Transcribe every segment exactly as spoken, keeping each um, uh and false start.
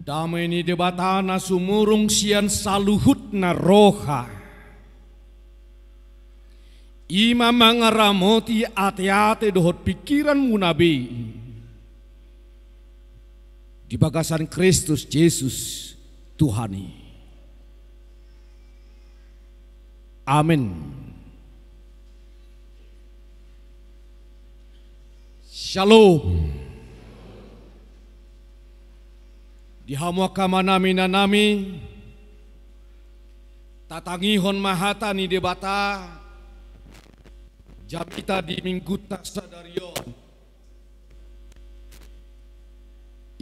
Dame ni Debata na sumurung sian saluhutna roha, i ma mangaramoti ateate dohot pingkiranmuna be di bagasan Kristus Jesus Tuhan i. Amen. Shalom. Di hamu angka amanami, inanami, tatangihon ma hata ni Debata jamita di Minggunta sadari on.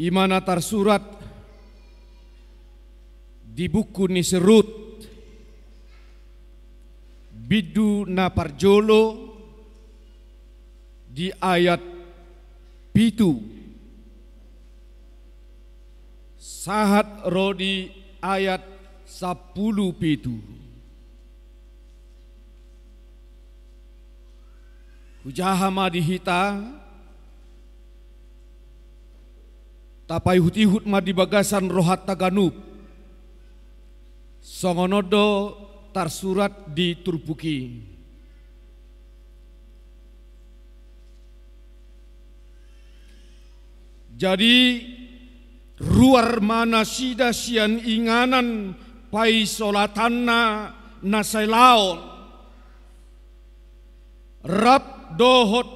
I ma na tarsurat di buku ni si Rut, bindu na parjolo, di ayat pitu sahat ro di ayat sampulu pitu. Hujaha ma di hita, tapaihut-ihut ma di bagasan rohanta ganup. Songon on do tarsurat di turpuk i. Jadi, ruar ma nasida sian inganan paisolatanna na sai laon, rap dohot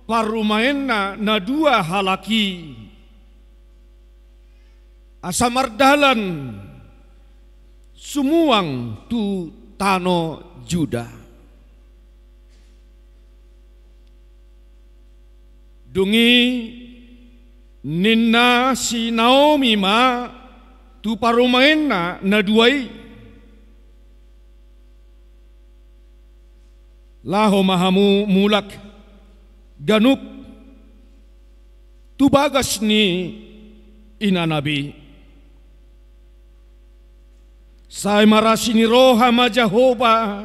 parumaenna na dua halak i, asa mardalan sumuang tu tano Juda. Dung i ninna si Naomi ma tu parumaenna na dua i: Laho ma hamu mulak ganup tu bagas ni inana be. Sai marasi ni roha ma Jahowa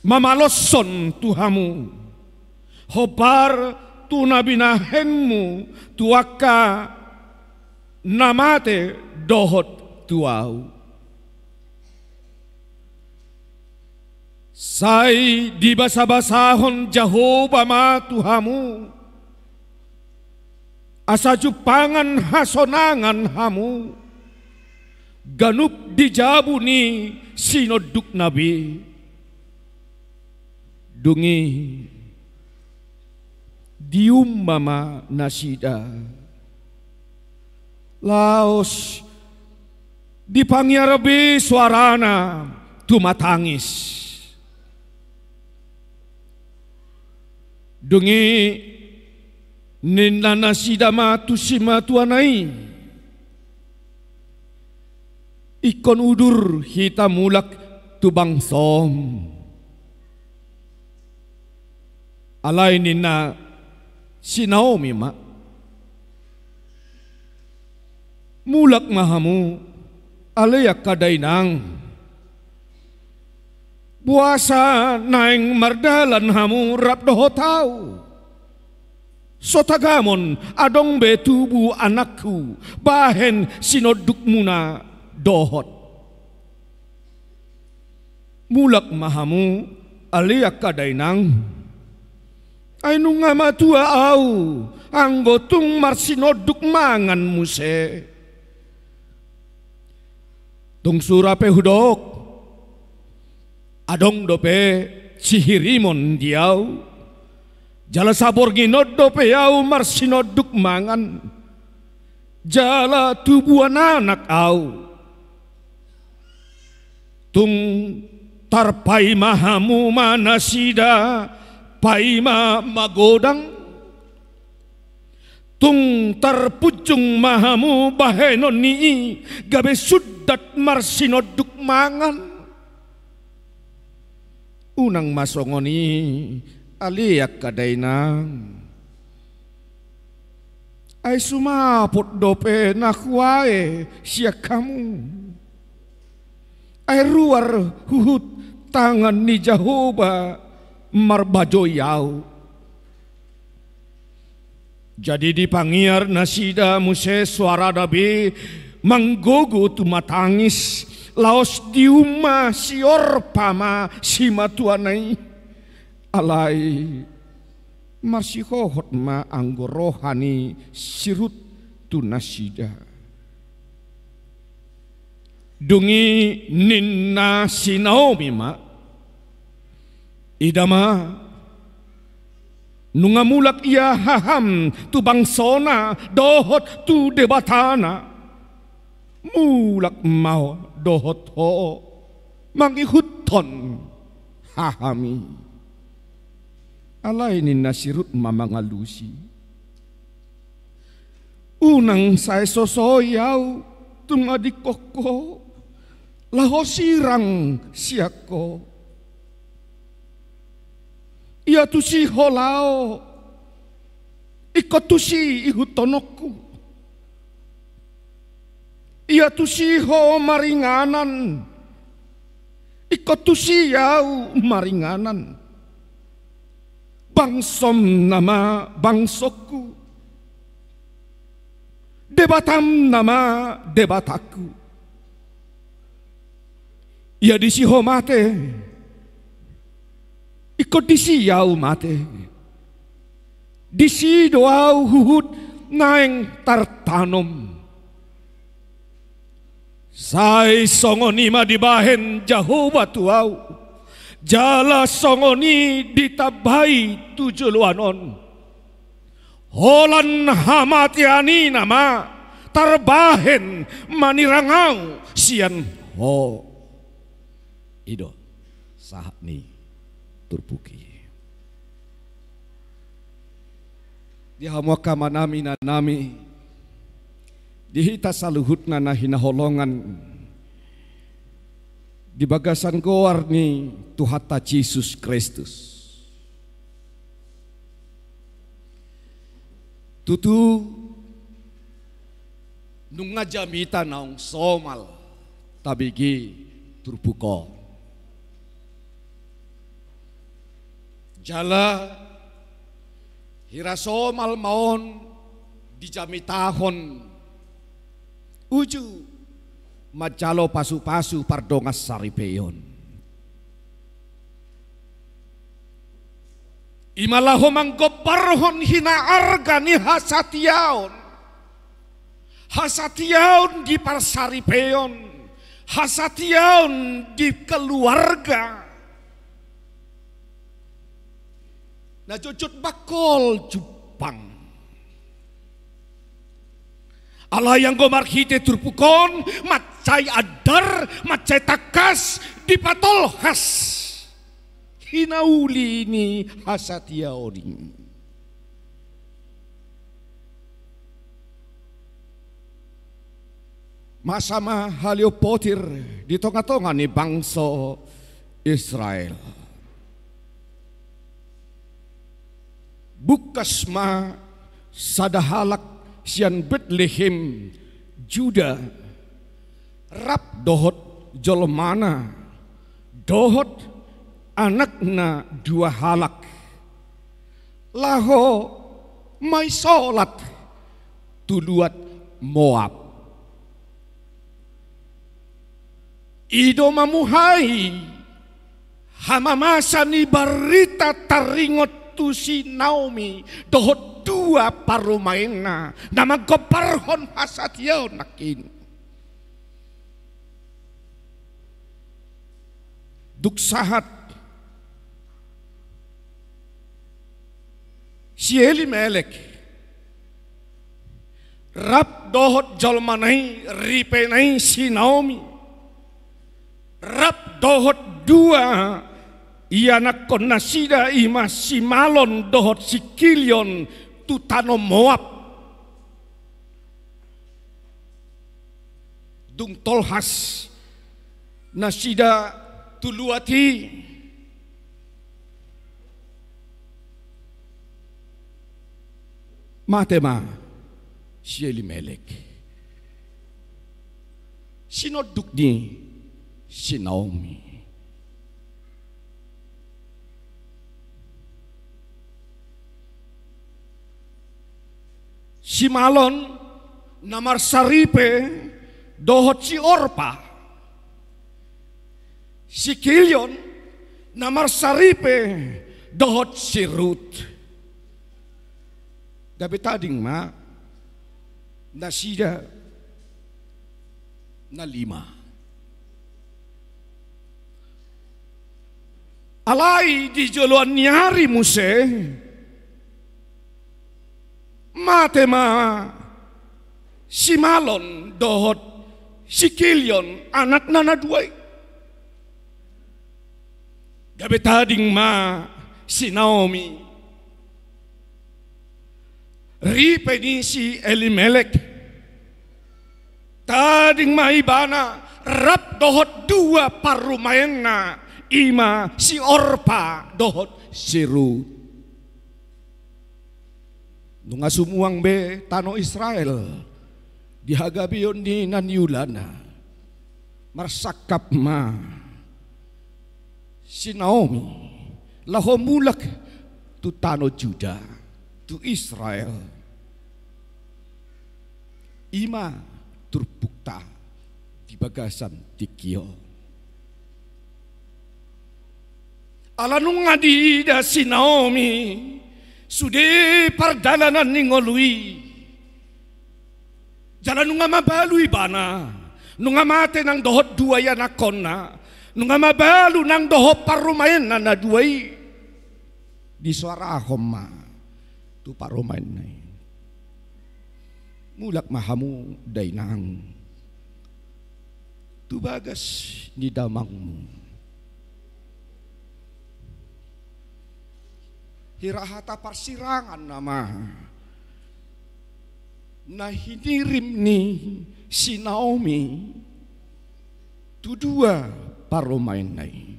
mamaloshon tu hamu, hombar tu na binahenmu tu angka na mate dohot tu ahu. Sai dibasabasahon Jahowa ma tu hamu, asa jumpangan hasonangan hamu ganup di jabu ni sinondukna be. Dung i diumma ma nasida. Laos dipangiar be soarana tumatangis. Dung i ninna nasida ma tu simatuana i: Ingkon udur hita mulak tu bangsom. Alai ninna si Naomi ma: Mulak ma hamu, ale angka dainang. Boasa naeng mardalan hamu rap dohot ahu? So tagamon adong be tubu anakku bahen sinondukmuna dohot. Mulak ma hamu, ale angka dainang. Ai nunga matua ahu, anggo tung marsinonduk mangan muse. Tung sura pe hudok, adong dope sihirimon di ahu, jala saborngin on dope ahu marsinonduk mangan, jala tubuan anak ahu. Tung tarpaima hamu ma nasida paima magodang. Tung tarpunjung ma hamu bahenon ni i gabe sundat marsinonduk mangan. Unang ma songon i, ale angka dainang. Ai sumapot dope na huae sian hamu. Ai ruar huhut tangan ni Jahowa marbajoi ahu. Jadi dipangiar nasida muse suarana be manggogo tumatangis, laos diumma si Orpa ma simatuana i. Alai marsihohot ma anggo roha ni si Rut tu nasida. Dung i ninna si Naomi ma, ida ma, nunga mulak ia haham tu bangsona dohot tu Debatana. Mulak ma dohot ho mangihuthon haham i. Alai ninna si Rut ma mangalusi, unang sai sosoi au tung adingkon ho laho sirang sian ho. Ia tusi ho laho, ingkon tusi ihuthononku. Ia tusi ho maringanan, ingkon tusi au maringanan. Bangsom nama bangsongku, Debatam nama Debatangku. Ia disi ho mate, ingkon disi au mate. Disi do au huhut naeng tartanom. Sai songon i ma dibahen Jahowa tu au, jala songon i ditambai tu joloan on. Holan hamatean i nama tarbahen manirang au sian ho. I do sahat ni turpuk i. Di hamu angka amanami, inanami, di hita saluhutna na hinaholongan di bagasan goar ni Tuhanta Jesus Kristus. Tutu nunga jamita naung somal tabege turpuk on. Jala hira somal ma on dijamitahon uju manjalo pasupasu pardongansaripeon. I ma laho manggombarhon hinaarga ni hasatiaon. Hasatiaon di parsaripeon, hasatiaon di keluarga. Na jotjot bangkol jumpang. Alai anggo marhite turpuk on, mansai andar, mansai tangkas, dipatolhas hinauli ni hasatiaon i. Masa ma haleon potir di tongatonga ni bangso Israel. Bungkas ma sada halak sian Betlehem, Juda, rap dohot jolmana, dohot anakna dua halak, laho maisolat tu luat Moab. I do mamuhai hamamasa ni barita taringot tu si Naomi dohot dua parumaenna na manggombarhon hasatiaon nangkin. Dung sahat si Elimelek rap dohot jolmana i, ripena i si Naomi, rap dohot dua ianakkon nasida, i ma si Malon dohot si Kilion, tu tano Moab. Dung tolhas nasida tu luat i, mate ma si Elimelek. Sinonduk ni si Naomi. Si Mahlon na marsaripe dohot si Orpa. Si Kilion na marsaripe dohot si Rut. Gabe tading ma nasida na lima. Alai di joloan ni ari muse, mate ma si Mahlon dohot si Kilion, anakna na dua i. Gabe tading ma si Naomi, ripe ni si Elimelek. Tading ma ibana rap dohot dua parumaenna, i ma si Orpa dohot si Rut. Nunga sumuang be tano Israel di hagabeon ni na niulana, marsangkap ma si Naomi laho mulak tu tano Juda, tu Israel. I ma turpukta di bagasan tingki on. Ala nunga diida si Naomi sude pardalanan ni ngolu i, jala nunga mabalu ibana, nunga mate nang dohot dua ianakkonna, nunga mabalu nang dohot parumaenna na dua i. Disoarahon ma tu parumaenna i: Mulak ma hamu dainang tu bagas ni damangmu. Hira hata parsirangan nama na hinirim ni si Naomi tu dua parumaenna i.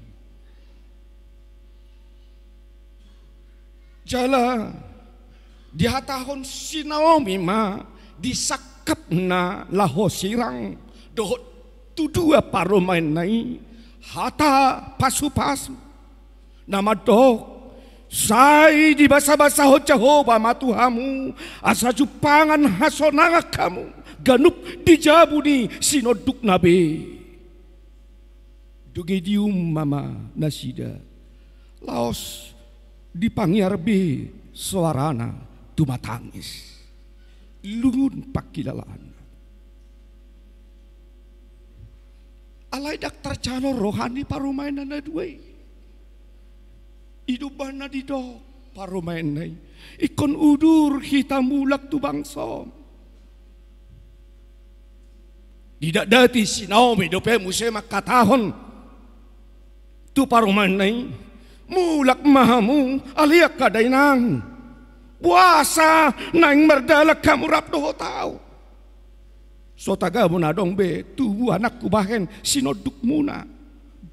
Jala dihatahon si Naomi ma di sangkapna laho sirang dohot tu dua parumaenna i hata pasupasu na mandok: Sai dibasabasahon Jahowa ma tu hamu asa jumpangan hasonangan hamu ganup di jabu ni sinondukna be. Dung i diumma ma nasida, laos dipangiar be soarana tumatangis, lungun pangkilalaanna. Alai ndang tarjalo roha ni parumaenna na dua i. I do umbahen na didok parumaenna i: Ingkon udur hita mulak tu bangsom. Didatdati si Naomi dope muse mangkatahon tu parumaenna i: Mulak ma hamu ale angka dainang, boasa naeng mardalan hamu rap dohot ahu? So tagamon adong be tubu anak hubahen sinondukmuna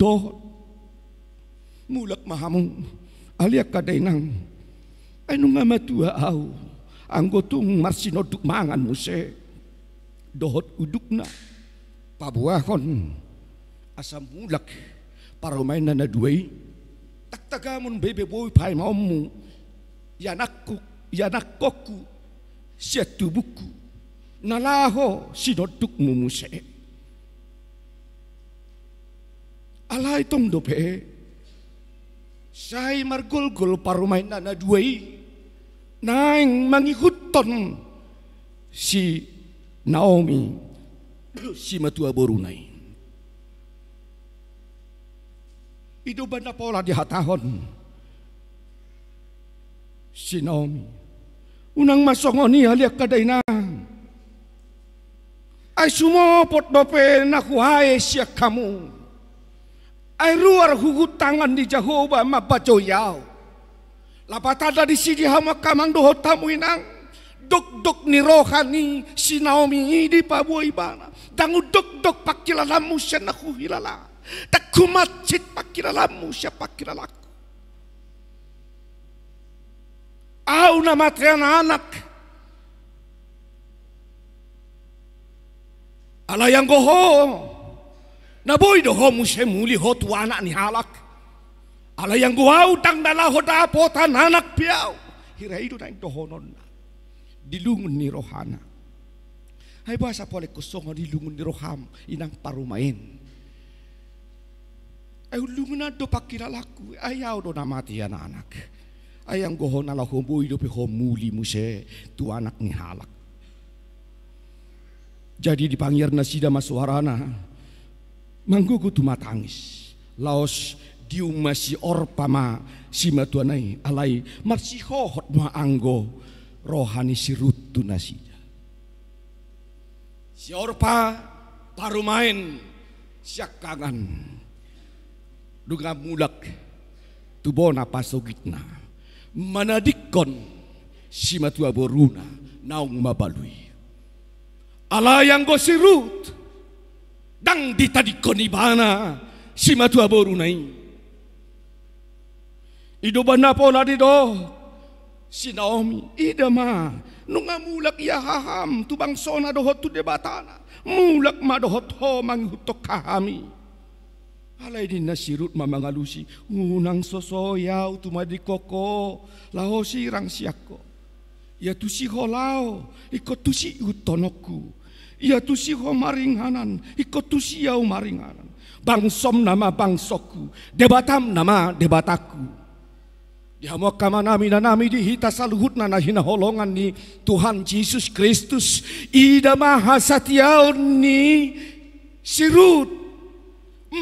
dohot. Mulak ma hamu ale angka dainang, ai nunga matua ahu, anggo tung marsinonduk mangan muse dohot udukna paboahon asa mulak parumaenna na dua i. Ndang tagamon be boi paimaonmu ianakku, ianakkonku sian tubungku na laho sinondukmu muse. Alai tong dope sai margolgol parumaenna na dua i naeng mangihuthon si Naomi simatua boruna i. I do umbahen na pola dihatahon si Naomi: Unang ma songon i ale angka dainang, ai sumopot dope na huae sian hamu. Ai ruar huhut tangan ni Jahowa mambajoi ahu. Lapatanna disi di hamu angka amang dohot hamu inang, dokdok ni roha ni si Naomi i dipaboa ibana. Ndang hudokdok pangkilalaanmu sian na huhilala, ndang humansit pangkilalaanmu sian pangkilalangku. Ahu na matean anak. Alai anggo ho, na boi do ho muse muli ho tu anak ni halak. Alai anggo ahu ndang na laho dapotan anak be ahu. Hira i do naeng dohononna. di lungun ni rohana. Ai boasa pola ingkon songon i lungun ni roham, inang parumaen? Ai ullungna do pangkilalangku, ai au do na mate anakna. Ai anggo ho na laho boi dope ho muli muse tu anak ni halak. Jadi dipangiar nasida ma soarana, manggogo tu matangis. Laos diumma si Orpa ma simatuana i, alai marsihohot ma anggo roha ni si Rut tu nasida. Si Orpa parumaen siangkangan, nunga mulak tu bona pasogitna, manadingkon simatua boruna naung mabalu i. Alai anggo si Rut, ndang ditadingkon ibana simatua boruna i. I do umbahen na pola didok si Naomi, ida ma, nunga mulak ia haham tu bangsona dohot tu Debatana, mulak ma dohot ho mangihuthon haham i. Alai ninna si Rut ma mangalusi, unang sosoi au tu madingkon ho, laho sirang sian ho. Ia tusi ho laho, ingkon tusi ihuthononku. Ia tusi ho maringanan, ingkon tusi au maringanan. Bangsom nama bangsongku, Debatam nama Debatangku. Di hamu angka amanami, inanami, di hita saluhutna na hinaholongan ni Tuhan Jesus Kristus, ida ma hasatiaon ni si Rut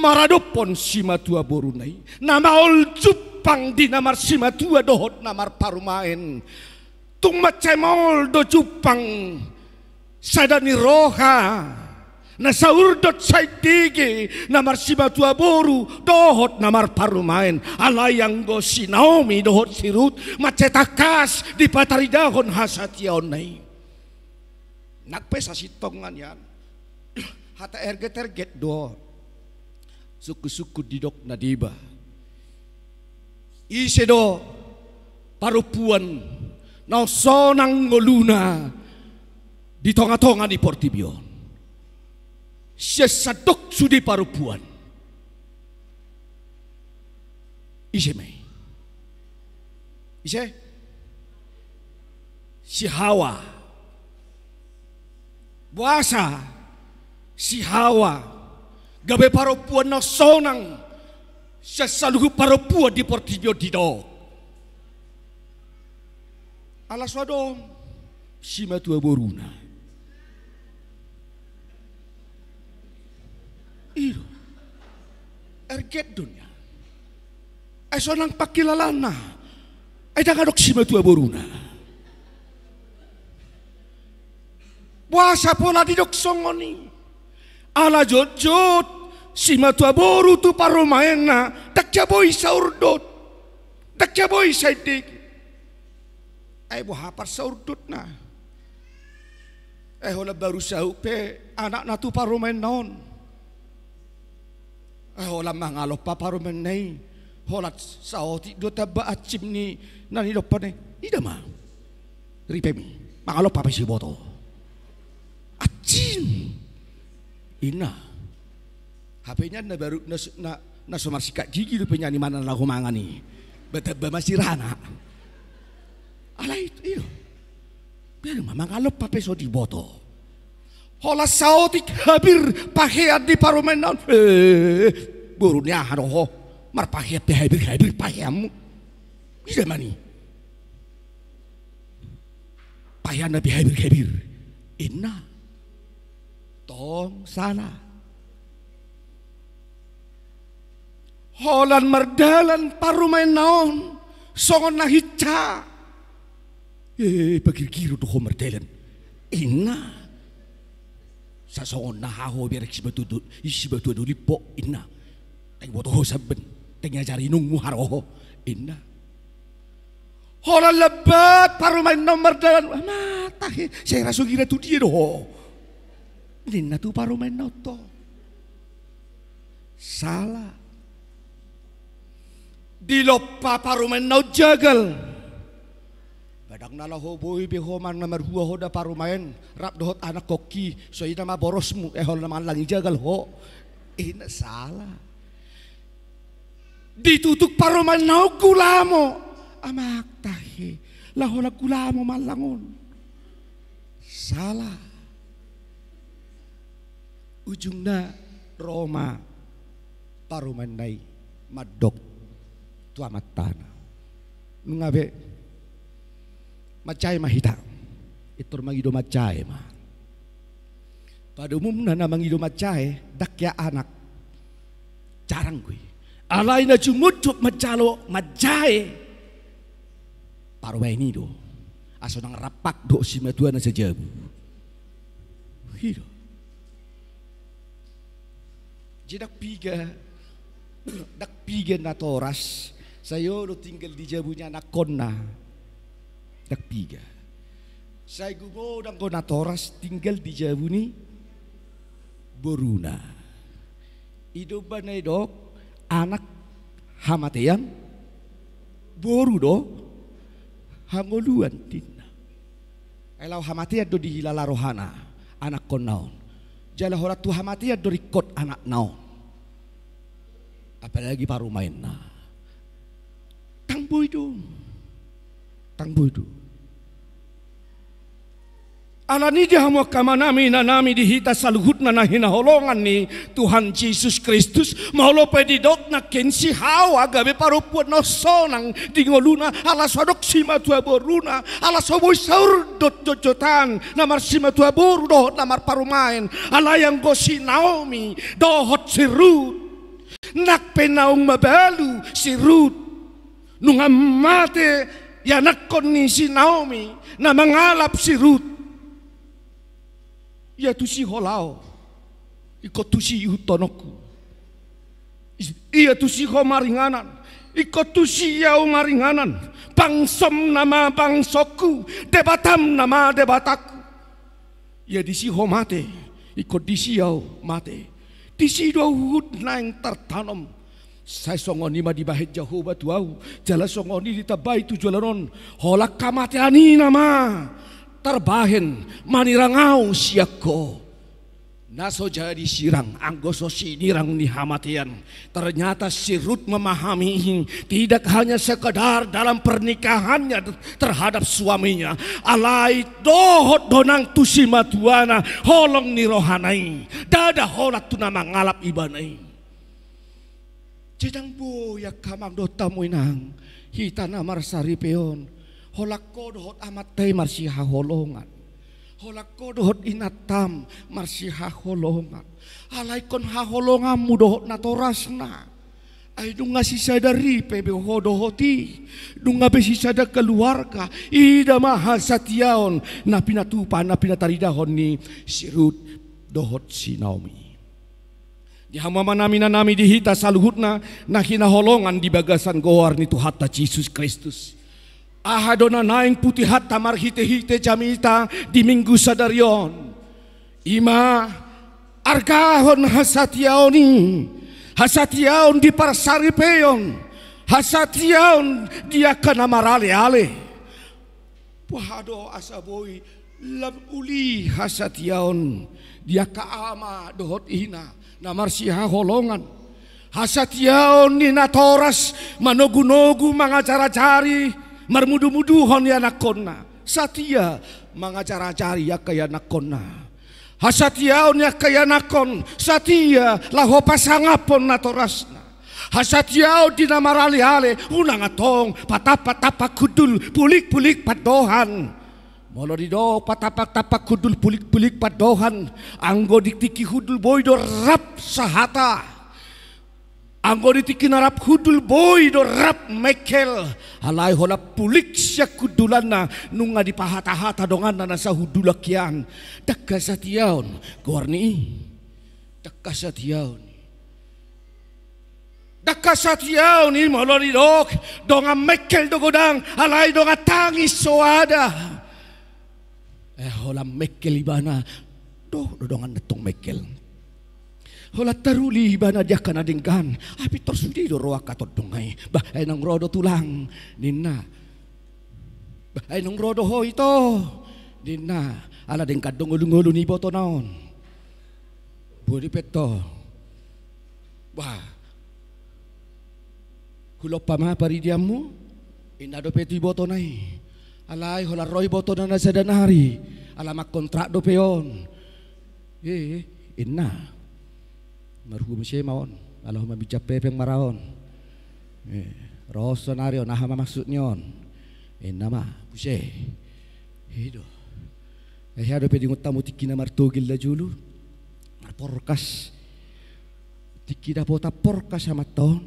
maradophon simatua boruna i. Na maol jumpang di na marsimatua dohot na marparumaen. Tung mansai maol do jumpang sada ni roha, na saurdot saindege, na marsimatua boru dohot na marparumaen. Alai anggo si Naomi dohot si Rut, mansai tangkas dipataridahon hasatiaonna i. Nang pe sasintongna nian, hata erget-erget do, sungkun-sungkun didok na deba. Ise do parompuan naung sonang ngoluna di tonga-tonga ni portibi on? Sian sandok sude parompuan, ise ma i? Ise? Si Hawa. Boasa si Hawa gabe parompuan na sonang sian saluhut parompuan di portibi on didok? Ala so adong simatua boruna. I do. Erget do nian. Ai sonang pangkilalaanna. Ai ndang adong simatua boruna. Boasa pola didok songon i? Ala jotjot simatua boru tu parumaenna, ndang ia boi saurdot, ndang ia boi saindege. Ai boha parsaurdotna? Ai holan baru saut pe anakna tu parumaenna on. Ai holan mangalompa parumaenna i. Holan saotik do tamba ansim ni na nilompana i. Ida ma ripemi, mangalompa pe so diboto. Ansim, inna. Hape nian na baru na, na, na so marsikat gigi dope nian imana na laho mangan i. Ba tamba ma sirana. Alai i do. Baru ma mangalompa pe so diboto. Holan saotik habir pahean di parumaenna on. Eh, boru ni aha do ho? Marpahean pe habir-habir paheanmu. Ida ma i? Paheanna pe habir-habir, inna. Tong sala. Holan mardalan parumaenna on songon na hinsa. Eh, pagirgiron do ho mardalan, inna. Sasongon na aha ho, bereng simatua do-, simatua do limpo, inna. Ndang diboto ho samban, ndang diajari inongmu haroho, inna. Holan lambat parumaenna on mardalan. Amang tahe, sai ra so gira tu dia do ho, ninna tu parumaenna on. Tong sala. Dilompa parumaenna on jagal. Ba ndang na laho boi be ho manang na marhua ho da parumaen, rap dohot anakhonki, so i nama borosmu, eh, holan mangallangi jagal ho. Inna, sala. Ditutuk parumaenna on gulamo. Amang tahe, laho na gulamo mangallang on. Salah. Ujungna ro ma parumaenna i mandok tu amantana. Nunga be manjae ma hita. Pintor mangido manjae ma. Pada umumna na mangido manjae, ndang hea anak. Jarang do i. Alai na jumotjot manjalo manjae parumaen i do. Asa unang rampak dohot simatuana sajabu. I do. Jadi ndang piga, ndang piga natoras sai olo tinggal di jabu ni anakkonna. Ndang piga. Sai gumoda anggo natoras tinggal di jabu ni boruna. I do umbahen na didok, anak hamatean, boru do hangoluan, ninna. Ai laho hamatean do dihilala rohana anakkonna on. Jala holan tu hamatean do ringkot anakna on. Apalagi parumaenna. Ndang boi do. Ndang boi do. Alani i di hamu angka amanami, inanami, di hita saluhutna na hinaholongan ni Tuhan Jesus Kristus, molo pe didok nangkin si Hawa gabe parompuan na sonang di ngoluna, ala so adong simatua boruna, ala so boi saur dohot jotjotan na marsimatua boru dohot na marparumaen, alai anggo si Naomi dohot si Rut, nang pe naung mabalu si Rut, nunga mate ianakkon ni si Naomi, na mangalap si Rut. Ia tusi ho laho, ingkon tusi ihuthononku. Ia tusi ho maringanan, ingkon tusi ahu maringanan. Bangsom nama bangsongku, Debatam nama Debatangku. Ia disi ho mate, ingkon disi ahu mate. Disi do ahu huhut naeng tartanom. Sai songon i ma dibahen Jahowa tu ahu, jala songon i ditambai tu joloan on. Holan hamatean i nama tarbahen manirang ahu sian ho. Na so jadi sirang, anggo so sinirang ni hamatean. Ternyata si Rut memahami, tidak hanya sekedar dalam pernikahannya terhadap suaminya, alai dohot do nang tu simatuana, holong ni rohana i. Ndada holan tu na mangalap ibana i. Jadi ndang boi angka amang dohot hamu inang, hita na marsaripeon, holan ho dohot amanta i marsihaholongan. Holan ho dohot inantam marsihaholongan. Alai ingkon haholonganmu dohot natorasna. Ai nunga sisada ripe be ho dohot i, nunga be sisada keluarga. Ida ma hasatiaon na pinatupa, na pinataridahon ni si Rut dohot si Naomi. Di hamu amanami, inanami, di hita saluhutna na hinaholongan di bagasan goar ni Tuhanta Jesus Kristus. Aha do na naeng putihonta marhitehite jamita di Minggu sadari on? I ma argahon hasatiaon i, hasatiaon di parsaripeon, hasatiaon di angka na maraleale. Boha do asa boi lam uli hasatiaon di angka ama dohot ina na marsihaholongan? Hasatiaon ni natoras manogunogu, mangajarajari, marmudumuduhon ianakkonna. Satia mangajarajari angka ianakkonna. Hasatiaon ni angka ianakkon, satia laho pasangaphon natorasna. Hasatiaon di na maraleale, unang antong patampak-tampak hundul pulik-pulik pandohan. Molo didok patampak-tampak hundul pulik-pulik pandohan, anggo di tingki hundul boi do rap sahata. Anggo di tingki na rap hundul boi do rap mengkel. Alai holan pulik sian hundulanna, nunga dipahatahata donganna na sahundulan hian. Ndang hasatiaon goar ni i. Ndang hasatiaon i. Ndang hasatiaon i molo didok dongan mengkel do godang, alai dongan tangis so ada. Eh, holan mengkel ibana, dohot do dongan na tong mengkel. Holan taruli ibana di angka na denggan, ai pintor sude do ro angka tondongna i. Bah, ai naung ro do tulang, ninna. Bah, ai naung ro do ho ito, ninna. Ala denggan do ngolungolu ni ibotona on. Boi dipeto. Bah, hulompa ma paridianmu, ninna dope tu ibotona i. Alai holan ro ibotona na sada nari, ala mangkontrak dope on. E, inna. Marhua muse ma on, ala ho maminjam hepeng ma ra on. E, ro sonari on, aha ma maksud ni on? Inna ma, muse. I do. Ai hea dope diingot hamu tingki na martogel najolo, marporkas. Tingki dapotan porkas amanta on.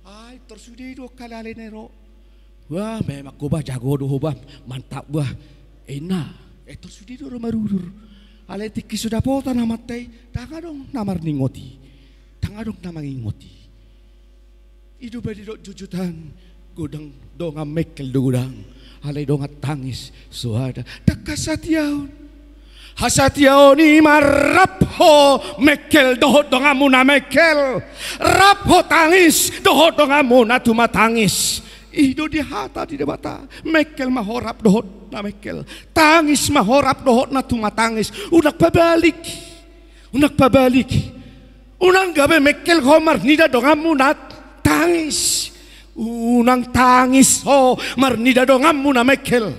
Ai, tor sude do halale na i ro. Wah, memang ho bah, jago do ho bah, mantap bah. Inna, e, tor sude do ro marudur. Alai tingki so dapotan amanta i, ndang adong na marningot i. Ndang adong na mangingot i. I do ba didok jujut an, godang dongan mengkel do godang, alai dongan tangis so ada. Ndang hasatiaon. Hasatiaon i ma rap ho mengkel dohot donganmu na mengkel, rap ho tangis dohot donganmu na tumatangis. I do di hata ni Debata, mengkel ma ho rap dohot na mengkel, tangis ma ho rap dohot na tumatangis. Unang pabalik. Unang pabalik. Unang gabe mengkel ho marnida donganmu na tangis. Unang tangis ho marnida donganmu na mengkel.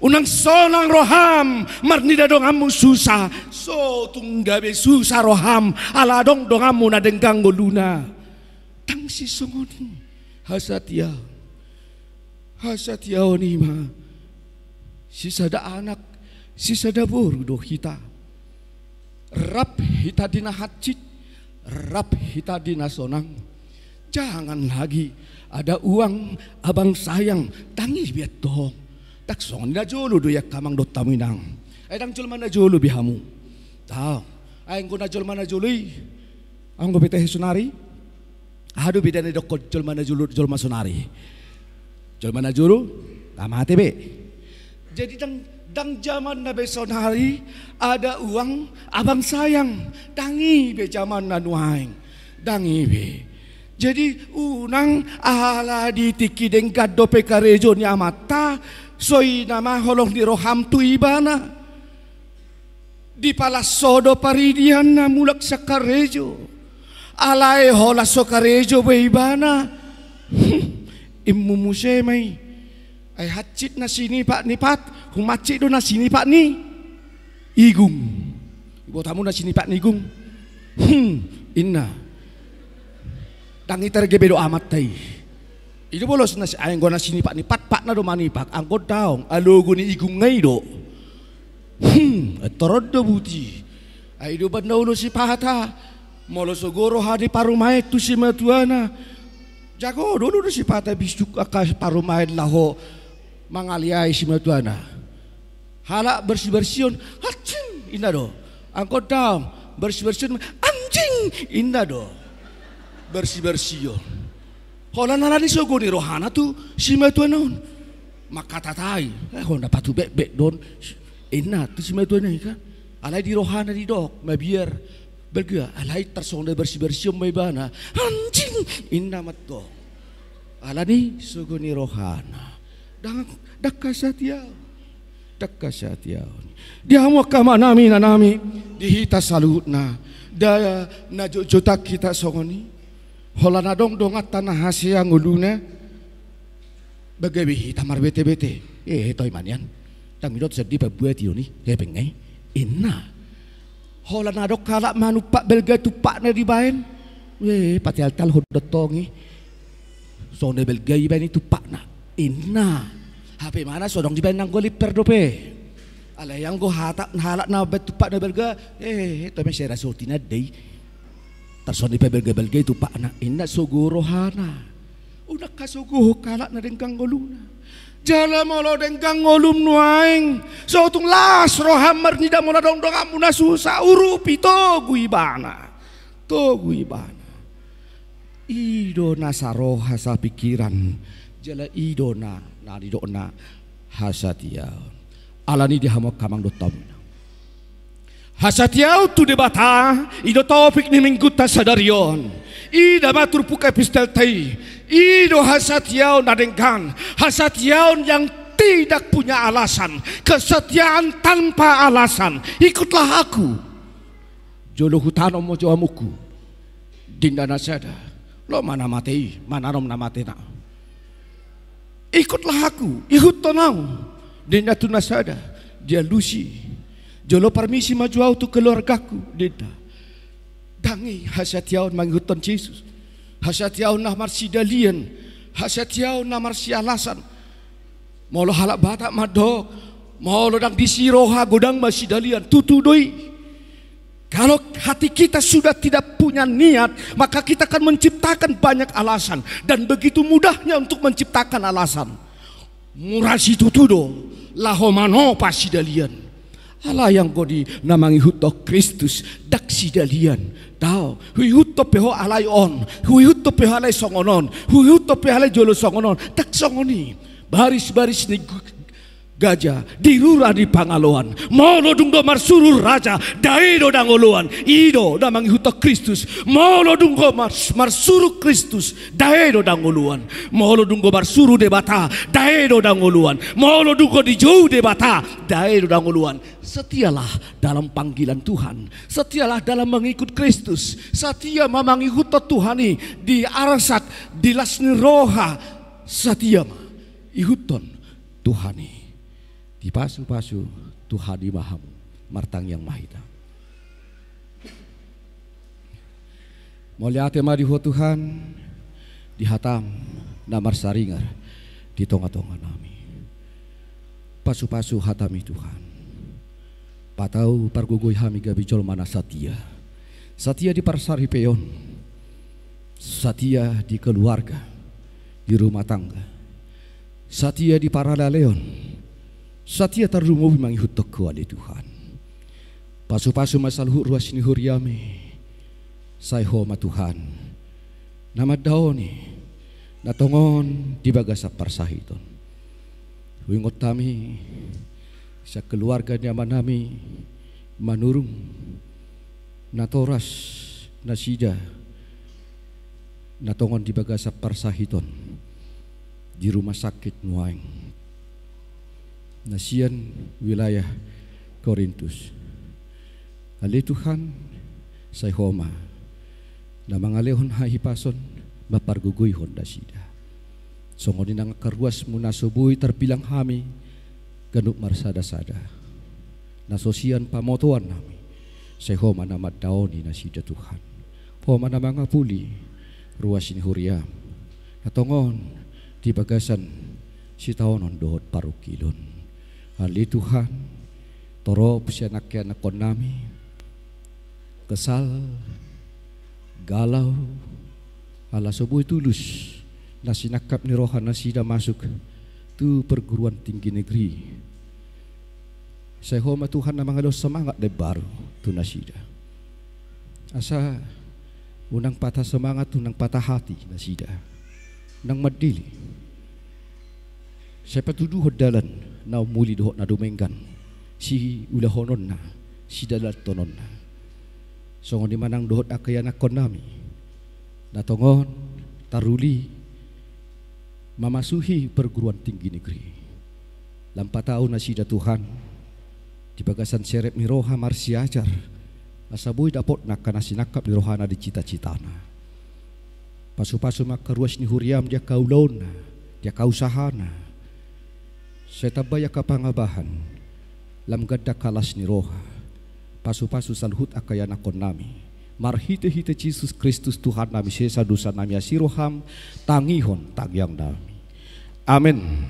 Unang sonang roham marnida donganmu susa. So tung gabe susa roham ala adong donganmu na denggan ngoluna. Ndang sisongon i hasatiaon. Hasatiaon i ma sisada anak, sisada boru do hita. Rap hita di na hansit, rap hita di na sonang. Jangan lagi ada uang abang sayang, ndang i be antong. Ndang songon i najolo do i angka amang dohot hamu inang. Ai ndang jolma najolo be hamu. Tau. Ai anggo na jolma najolo i, anggo be tahe sonari. Aha do bedana didokkon jolma najolo, jolma sonari? Jolma najolo, na mate be. Jadi ndang, ndang jamanna be sonari ada uang abang sayang. Ndang i be jamanna nuaeng. Ndang i be. Jadi unang ala di tingki denggan dope karejo ni amanta, so i nama holong ni roham tu ibana. Dipalas ho do paridianna mulak sian karejo. Alai holan so karejo be ibana. Hmm, immu muse ma i. Ai hansit na sinipat ni pat, humansit do na sinipat ni igung. Iboto hamu na sinipat ni igung? Hmm, inna. Ndang i targebe do amanta i. I do bolos na si-, ai anggo na sinipat ni pat, patna do manipak, anggo daong, alogo ni igung nga i do. Hmm, tor on do buti. Ai do umbahen na olo sipata, molo sogo roha ni parumaen tu simatuana, jago do olo do sipata bisuk angka parumaen laho mangaliai simatuana. Halak bersih-bersihon, "Anjing!" inna do. Anggo daong, bersih-bersihon, "Anjing!" inna do. Bersih-bersihon. Holan ala ni sogo ni rohana tu simatuana on. Mangkatatai, "Eh, ho na patu bekbek do on," inna tu simatuana i kan. Alai di rohana didok, mabiar balga, alai tarsongon na bersih-bersihon ma ibana. "Anjing!" inna ma antong. Ala ni sogo ni rohana. Ndang, ndang hasatiaon. Ndang hasatiaon. Di hamu angka amanami, inanami, di hita saluhutna. Ndang na jotjotan hita songon i. Holan adong donganta na hasea ngoluna. Bagabe hita marbetebete. Eh, toi ma nian. Ndang idok sandiri pabuat i on i. Hepeng nga i. Inna. Holan adong halak manumpak balga tumpakna dibaen. Eh, patealtealhon do antong i. Songon na balga ibaen i tumpakna. Inna. Hape imana so adong dibaen nanggo limper dope. Alai anggo hata halak na baen tumpakna balga, eh, tome sera soti na dei. Tarsongon i pe balga-balga i tumpakna, inna sogo rohana. Unang hasogohon halak na denggan ngoluna. Jala molo denggan ngolum nuaeng, so tung las roham marnida molo adong donganmu na susa, urupi, togu ibana. Togu ibana. I do na saroha sapingkiran, jala i do na, na nidokna hasatiaon. Ala ni i di hamu angka amang dohot hamu inang. Hasatiaon tu Debata, i do topik ni minggunta sadari on. Ida ma turpuk epistelta i. I do hasatiaon na denggan, hasatiaon yang tidak punya alasan, kesetiaan tanpa alasan. Ikutlah aku. Jolo hutanom ma jo hamungku. Di na sada. Loas ma na mate i, mananom na matena. Ikutlah aku, ihuthon ahu. ninna tu na sada, dialusi. Jolo parmisi ma jo au tu keluargaku, ninna. Dang i hasatiaon mangihuthon Jesus. Hasatiaon na marsidalian. Hasatiaon na marsialasan. Molo halak Batak mandok, molo dang disi roha godang ma sidalian, tutu do i. Kalau hati kita sudah tidak punya niat, maka kita akan menciptakan banyak alasan. Dan begitu mudahnya untuk menciptakan alasan. Mura situtu do laho manopa sidalian. Alai anggo di na mangihuthon Kristus, dang sidalian. Tao, huihuthon pe ho alai on, huihuthon pe ho alai songon on, huihuthon pe alai jolo songon on, dang songon i. Baris-baris ni gu-, gaja di rura ni pangaloan. Molo dung do marsuru raja, dae do dang oloan. I do na mangihuthon Kristus. Molo dung do mars-, marsuru Kristus, dae do dang oloan. Molo dung do marsuru Debata, dae do dang oloan. Molo dung do dijou Debata, dae do dang oloan. Setialah dalam panggilan Tuhan. Setialah dalam mengikut Kristus. Setia ma mangihuthon Tuhan i di arsak, di las ni roha. Setia ma ihuthon Tuhan i. Dipasu-pasu Tuhan i ma hamu. Martangiang ma hita. Mauliate ma di Ho Tuhan, di hataM na marsaringar di tonga-tonga nami. Pasu-pasu hataMi Tuhan. Patau pargogoi hami gabe jolma na satia. Satia di parsaripeon. Satia di keluarga, di rumah tangga. Satia di paraleleon. Satia tarlumobi mangihuthon Ho ale Tuhan. Pasu-pasu ma saluhut ruas ni huriaMi. Sai Ho ma Tuhan. Na mandaoni. Na tongon di bagasan parsahiton. Huingot hami. Sakeluarga ni amanami. Manurung. Natoras. Nasida. Na tongon di bagasan parsahiton. Di rumah sakit nuaeng. Na sian wilayah Korintus. Ale Tuhan, sai Ho ma. Na mangalehon hahipason, mampargogoihon nasida. Songon i nang angka ruasMu na so boi tarbilang hami, ganup marsada-sada. Na so sian pamotoan nami, sai Ho ma na mandaoni nasida Tuhan. Ho ma na mangapuli, ruas ni huriaM. Na tongon, di bagasan, sitaonon dohot parungkilon. Ale Tuhan, torop sian angka ianakkon nami, kesal, galau, ala so boi tulus, na sinangkap ni roha nasida masuk tu perguruan tinggi negeri. Sai Ho ma Tuhan na mangalehon semangat na baru tu nasida. Asa unang patah semangat, unang patah hati nasida. Unang mandele. Sai patuduhon dalan na umuli dohot na dumenggan. Siulahononna, sidalanhononna. Songon i ma nang dohot angka ianakkon nami. Na tongon, taruli, mamasuhi perguruan tinggi negeri. Lam patau nasida Tuhan, di bagasan serep ni roha marsiajar, asa boi dapotna angka na sinangkap ni rohana di cita-citana. Pasu-pasu ma angka ruas ni huriaM di angka ulaonna, di angka usahana. Sai tambai angka pangabahan, lam ganda angka las ni roha. Pasu-pasu saluhut angka ianakkon nami. Marhite-hite Jesus Kristus Tuhan nami, sesa dosa nami, asi rohaM, tangihon tangiang nami. Amen.